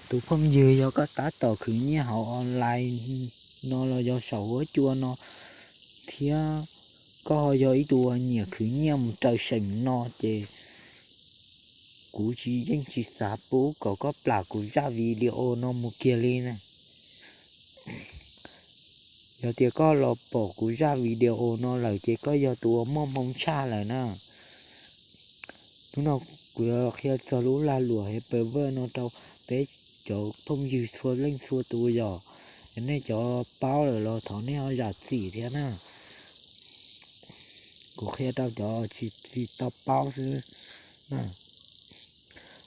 Tus phooj ywg, yog koj tab tom khwv nyiaj hauv online no los yog saum huab cua no thiab koj ho yog ib tug uas nyiam khwv nyiaj mus raws seem no ces kuv tsis, yeej tsis xav pub kom koj plam kuv zaj video no mus kiag li na. Yog tias koj los pom kuv zaj video no lawm ces koj yog tus uas muaj hmoo tshaj lawm na. Hnub no kuv yuav qhia txog lub lag luam Hyperverb no rau peb cov phooj ywg txhua leej txhua tus yom. Yog nej cov paub lawm los thov nej ho zam txim thiab na. Kuv qhia rau cov tsis, tsis tau paub xwb na.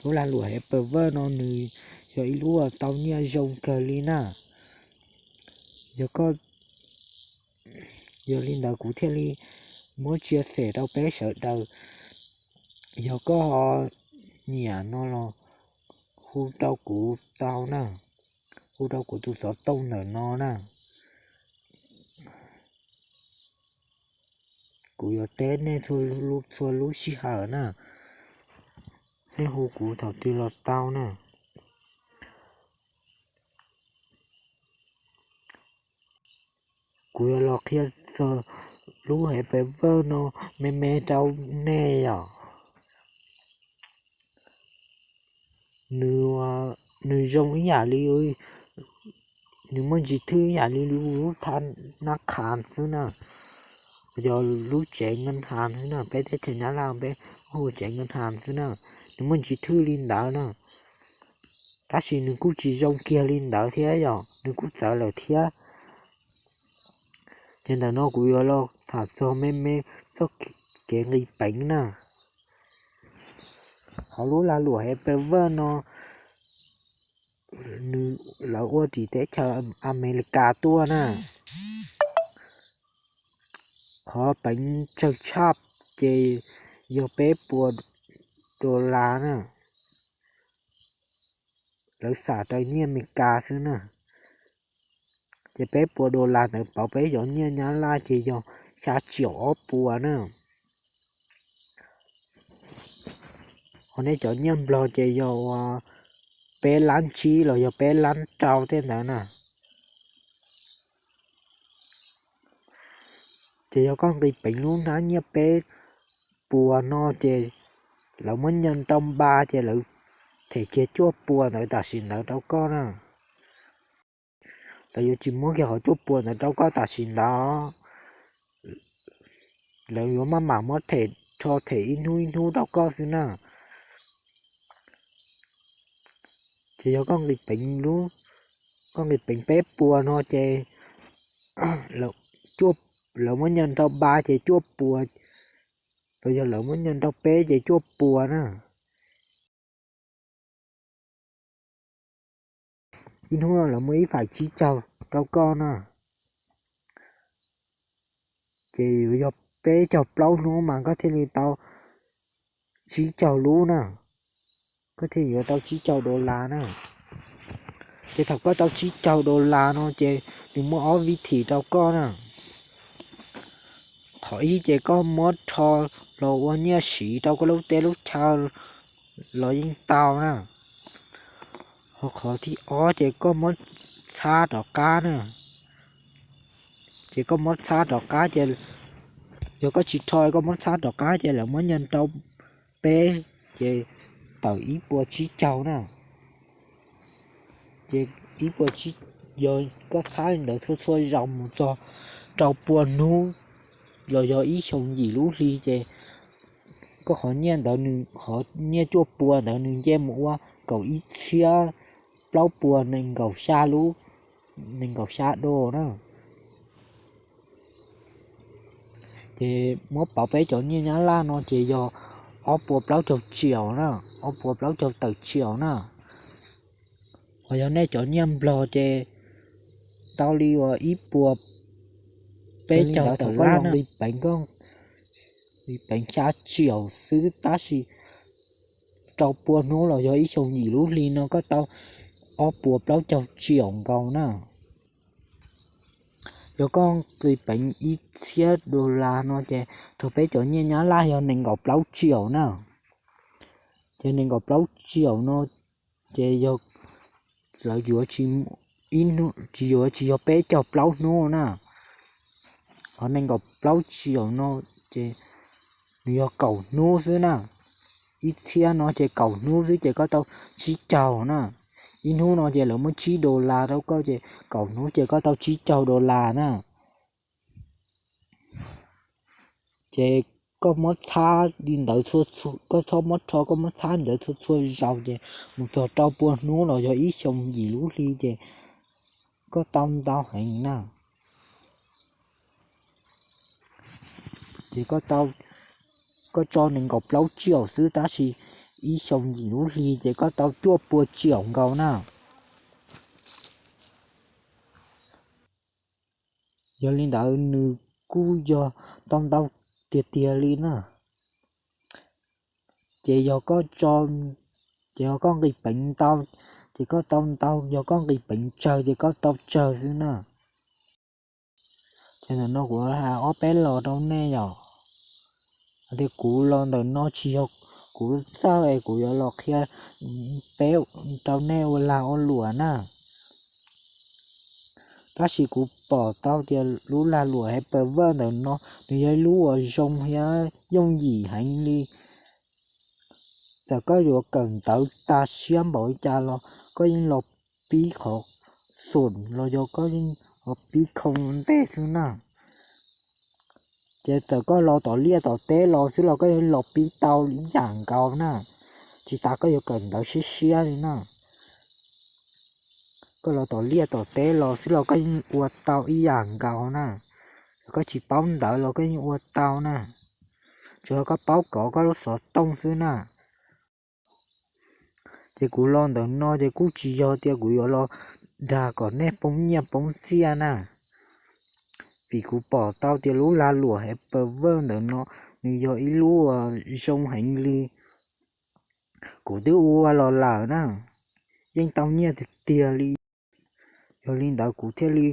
Lub lag luam Hyperverb no nws yog ib lub uas tau nyiaj zoo kawg li na. Yog koj, yog li ntawd kuv thiaj li muab tsia xem rau peb sawv daws. Yog koj ho nyiam no los hu rau kuv tau na, hu rau kuv tus xov tooj ntawm no na. Kuv yuav teb nej txhua lub sij hawm na, nej hu kuv thaum twg los tau na. Kuv yuav los qhia txog lub Hyperverb no me me rau nej yom. Nws, nws zoo ib yam li, nws muaj ntsis thwj ib yam li lub thab nab qhas xwb na, yog lub tsev nkees has xwb na, peb teb chaws Nyab Laj peb hu tsev nkees has xwb na. Nws muaj ntsis thwj li ntawd na, tab sis nws kuj tsis zoo kiag li ntawd thiab yom, nws kuj txawv lawm thiab. Ces ntawm no kuv yuav los tham txog me me txoj kev nqis peev na. Hauv lub lag luam Hyperverb no, nws, lawv ua tim teb chaws Amelikas tuaj na. Qhov peev tsawg tshaj ces yog peb puas dollar na. Lawv xam raws nyiaj Amelikas xwb na. Ces peb puas dollar ntawd pauv peb cov nyiaj Nyab Laj ces yog xya triệu ob puas na. Ho nej cov nyiaj Nplog ces yog uas peb lab tsib los yog peb lab rau tej ntawd na. Ces yog koj nqis peev lub hnab nyiaj peb puas no ces lawv muab nyees rau npa ces lawv them kiag cuaj puas ntawd tam sim ntawd rau koj na. Lawv yuav tsis muab kiag qhov cuaj puas ntawd rau koj tam sim ntawd. Lawv yuav maj mam muab them, rho them ib hnub ib hnub rau koj xwb na. Ces yog koj nqis peev lub, koj nqis peev peb puas no ces lawv muab nyees rau npa ces cuaj puas, los yog lawv muab nyees rau peb ces cuaj puas na. Ib hnub no lawv muab ib feem tsib caug rau koj na. Ces yuav yog peb caug plaub hnub mas koj thiaj li tau tsib caug lub na. Koj thiaj yuav tau tsib caug dollar na. Ces thaum koj tau tsib caug dollar no ces nws muaj ob vib thim rau koj na. Qhov ib ces koj muab rho los ua nyiaj siv rau koj lub teb lub chaw los yeej tau na. Ho qhov thib ob ces koj muab txhab rov qab na. Ces koj muab txhab rov qab ces, yog koj tsis rho koj muab txhab rov qab ces lawv muab nyees rau peb, ces tawm ib puas tsib caug na. Ces ib puas tsib, yog koj txhab li ntawd txhua txhua zaus mus txog rau pua hnub los yog ib xyoo yim lub hli ces koj qhov nyiaj ntawd, qhov nyiaj cuaj puas ntawd nws nce mus ua kaum ib txhiab plaub puas nees nkaum xya lub, nees nkaum xya dos na. Ces muab pauv peb cov nyiaj Nyab Laj no ces yog ob puas plaub caug triệu na, ob puas plaub caug tawm triệu na. Ho yog nej cov nyiaj Nplog ces tau li uas ib puas peb caug tawm lab na. Nqis peev, nqis peev xya triệu xwb tab sis rau pua hnub los yog ib xyoo yim lub hli no koj tau ob puas plaub caug triệu nkaus na. Yog koj nqis peev ib txhiab dollar no ces rau peb cov nyiaj Nyab Laj yog nees nkaum plaub triệu na. Ces nees nkaum plaub triệu no ces yog lawv yuav tsis, tsis yuav tsis yog peb caug plaub hnub na. Qhov nees nkaum plaub triệu no ces nws yog kaum hnub xwb na. Ib txhiab no ces kaum hnub xwb ces koj tau tsib caug na. Ib hnub no ces lawv muab tsib dollar rau koj ces kaum hnub ces koj tau tsib caug dollar na. Ces koj muab txhab li ntawd, koj txhob muab rho, koj muab txhab li ntawd txhua txhua zaus ces mus txog rau pua hnub los yog ib xyoo yim lub hli ces koj tau ntau heev na. Ces koj tso nees nkaum plaub triệu xwb tab sis ib xyoo yim lub hli ces koj tau cuaj pua triệu nkaus na. Yog li ntawd nws kuj yog tau ntau tiag tiag li na. Ces yog koj tso, ces yog koj nqis peev ntau ces koj tau ntau, yog koj nqis peev tsawg ces koj tau tsawg xwb na. Ces ntawm no kuv hais ob peb los rau nej yom. Hais tias kuv los ntawm no tsis yog kuv txawj es kuv yuav los qhia peb rau nej ua lag ua luam na. Tab sis kuv pom tau tias lub lag luam Hyperverb ntawm no nws yog ib lub uas zoo thiab yooj yim heev li. Txawm koj yuav kawm ntawv tag siab npaum li cas los koj yeej los pib qhov xum los yog koj yeej los pib khoo ntej xwb na. Ces txawm koj los tom liaj tom teb los xwb los koj yeej los pib tau ib yam nkaus na. Tsis tas koj yuav kawm ntawv siab siab li na, koj los tom liaj tom teb los xwb los koj yeej ua tau ib yam nkaus na. Koj tsis paub ntawv los koj yeej ua tau na, tsuas yog koj paub kov koj lub xov tooj xwb na. Ces kuv los ntawm no ces kuj tsis yog tias kuv yuav los dag kom nej poob nyiaj poob txiaj na, vim kuv pom tau tias lub lag luam Hyperverb ntawm no nws yog ib lub zoo heev li. Kuv twb ua los lawm na, yeej tau nyiaj tiag tiag li. Yog li ntawd kuv thiaj li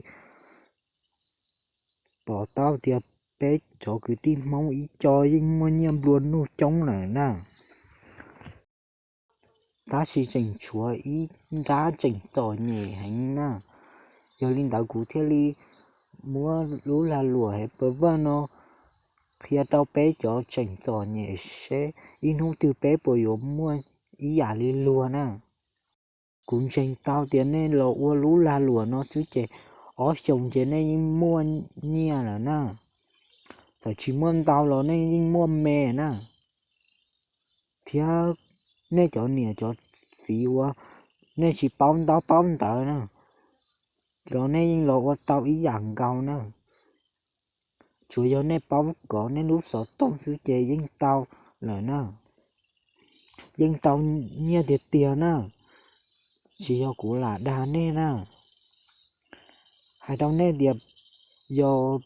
pom tau tias peb cov kwv tij Hmoob ib co yeej muaj nyiaj nplua nuj coob lawm na, tab sis tseem tshuav ib nrab tseem txom nyem heev na. Yog li ntawd kuv thiaj li muab lub lag luam Hyperverb no qhia rau peb cov tseem txom nyem seb ib hnub twg peb puas yuav muaj ib yam li luag na. Kuv ntseeg tau tias nej los ua lub lag luam no xwb ces ob xyoos ces nej yeej muaj nyiaj lawm na. Txawm tsis muaj ntau los nej yeej muaj me na. Thiab nej cov niam cov txiv uas nej tsis paub ntaub paub ntawv na, los nej yeej los ua tau ib yam nkaus na. Tsuas yog nej paub kov nej lub xov tooj xwb ces yeej tau lawm na. Yeej tau nyiaj tiag tiag na, tsis yog kuv lam dag nej na. Hais rau nej tias yog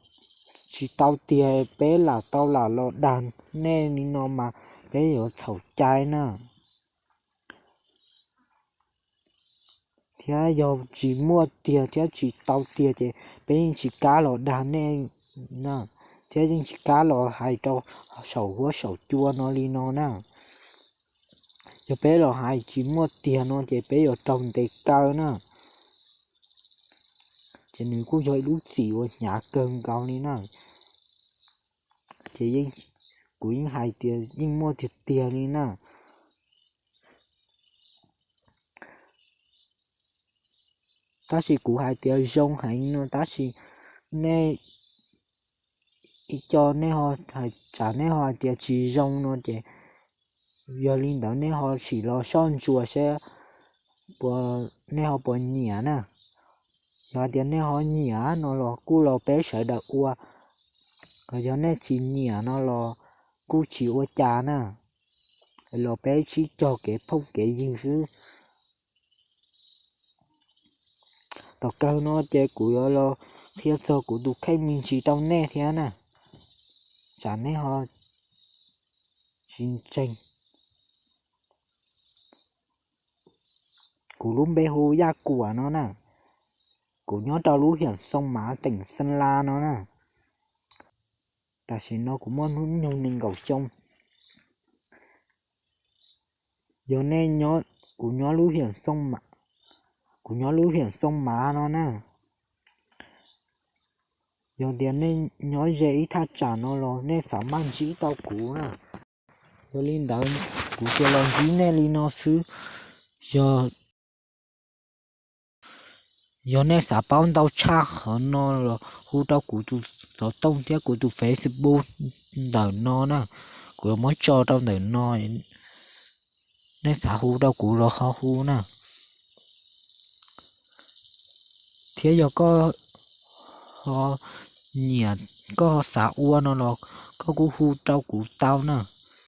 tsis tau tiag peb lam tau lam los dag nej li no mas peb yuav txhaum cai na. Thiab yog tsis muaj tiag thiab tsis tau tiag ces peb yeej tsis kam los dag nej na, thiab yeej tsis kam los hais rau saum huab saum cua no li no na. Yog peb los hais tsis muaj tiag no ces peb yuav raug ntes kaw na. Ces nws kuj yog ib lub txim uas hnyav kawg nkaus li na. Ces kuv yeej hais tias yeej muaj tiag tiag li na. Tab sis kuv hais tias zoo heev no tab sis nej ib co nej ho hais, tsam nej ho hais tias tsis zoo no ces yog li ntawd nej ho sim los soj ntsuas seb puas, nej ho puas nyiam na. Yog hais tias nej ho nyiam no los kuj los peb sawv daws ua, yog nej tsis nyiam no los kuj tsis ua cas na, los peb sib cog kev phooj kev ywg xwb. Tom kawg no ces kuv yuav los qhia txog kuv tus kheej me ntsis rau nej thiab na, tsam nej ho tsis ntseeg. Kuv lub npe hu Yaj Kuam no na, kuv nyob rau lub hiam Xoo Mav teem Xeeb Las no na. Tam sim no kuv muaj hnub nyoog nees nkaum xyoo. Yog nej, kuv nyob lub hiam Xoo Mav, Kuv nyob lub hiam Xoo Mav no na. Yog tias nej nyob ze ib thaj tsam no los nej xav maj ntsib tau kuv na. Yog li ntawd kuv thiaj los ntsib nej li no xwb. Yog nej xav paub ntau tshaj qhov no los hu rau kuv tus xov tooj thiab kuv tus Facebook ntawm no na. Kuv yuav muab tso rau ntawm no, nej xav hu rau kuv los ho hu na. Thiab yog koj ho nyiam, koj ho xav ua no los koj kuj hu rau kuv tau na.